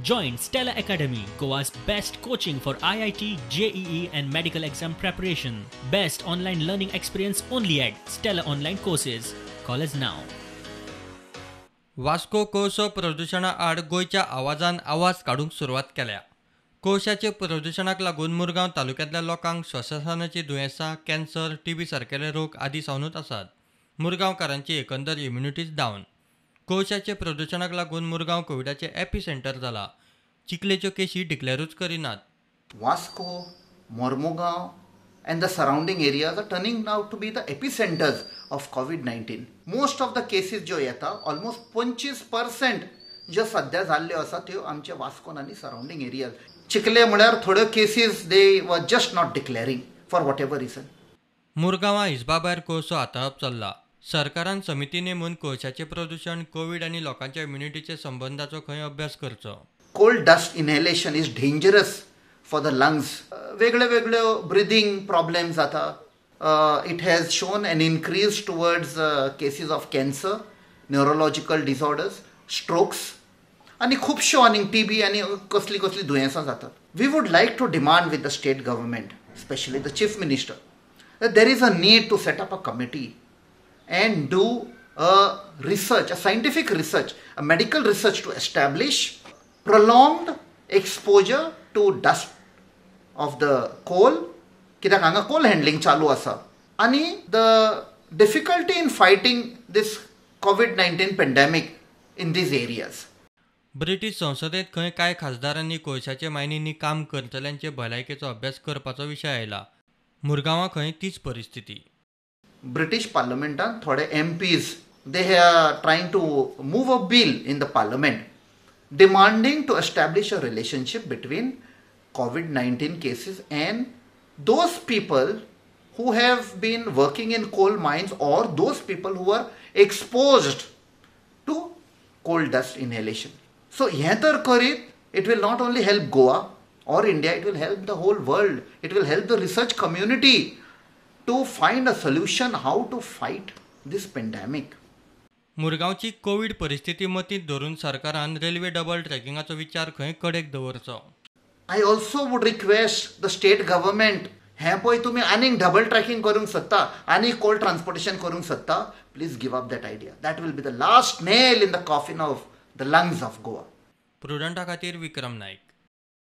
Join Stella Academy, Goa's best coaching for IIT, JEE and medical exam preparation. Best online learning experience only at Stella Online Courses. Call us now. Vasco कोळसो प्रदुशणा आड गोंयच्या आवाजान आवाज काडूंक सुरवात केल्या. कोळशाचे प्रदुशणाक लागून मुरगांव तालुक्यांतल्या लोकांक श्वासाची दुयेंसां, कॅन्सर, टीबी सारकेले रोग आदी सावनूच आसात. मुरगांवकारांची एकंदर इम्युनिटीच डावन. कोळशाचे प्रदुशणाक लागून मुरगांव कोविडाचें एपी सेंटर जाला. चिखलेच्यो केशी डिक्लेरूच करिनात. Vasco, Mormugao and the surrounding areas are turning out to be the epicenters of COVID-19. Most of the cases ज्यो येता, ऑलमोस्ट 25% ज्यो सद्या जाल्ल्यो आसा त्यो आमच्या वास्कोन आनी सरावंडींग एरियाज. चिखले म्हळ्यार थोड्यो cases they were just not declaring for whatever reason. मुरगांवां हिसबा भायर कोळसो हाताळप चल्ला. सरकारान समिती नेमून कोळशाचें प्रदुशण, कोवीड आनी लोकांच्या इम्युनिटीचे संबंदाचो खंय अभ्यास करचो. Coal dust inhalation is dangerous for the lungs. वेगळ्यो वेगळ्यो ब्रिदींग प्रॉब्लेम जाता. It has shown an increase towards cases of cancer, neurological disorders, strokes आनी खुबश्यो आनी टीबी आनी कसली कसली दुयेंसां जातात. We would like to demand with the state government, specially the chief minister, there is a need to set up a committee and do a research, a scientific research, a medical research to establish prolonged exposure to dust of the coal, कित्याक हांगा कोल handling चालू आसा, आनी the difficulty in fighting this COVID-19 pandemic in these areas. British संसदेत खंय कांय खासदारांनी कोळशाचे मायनींनी काम करतल्यांचे भलायकेचो अभ्यास करपाचो विशय आयला. मुरगांवां खंय तीच परिस्थिती. ब्रिटीश पार्लमेंटान थोडे MPs they are trying to move a bill in the parliament demanding to establish a relationship between COVID-19 cases and those people who have been working in coal mines or those people who are exposed to coal dust inhalation. So हें तर करीत, it will not only help Goa or India, it will help the whole world. It will help the research community to find a solution how to fight this pandemic. मुरगांवची Covid परिस्थिती मतींत धरून सरकारान railway double ट्रॅकिंगाचो विचार खंय कडेक दवरचो. I also would request the state government, हें पळय तुमी आनीक डबल ट्रॅकिंग करूंक सोदता, आनी कोल ट्रान्सपोर्टेशन करूंक सोदता, please give up that idea. That will be the last nail in the coffin of the lungs of Goa. प्रुडंटा खातीर विक्रम नायक.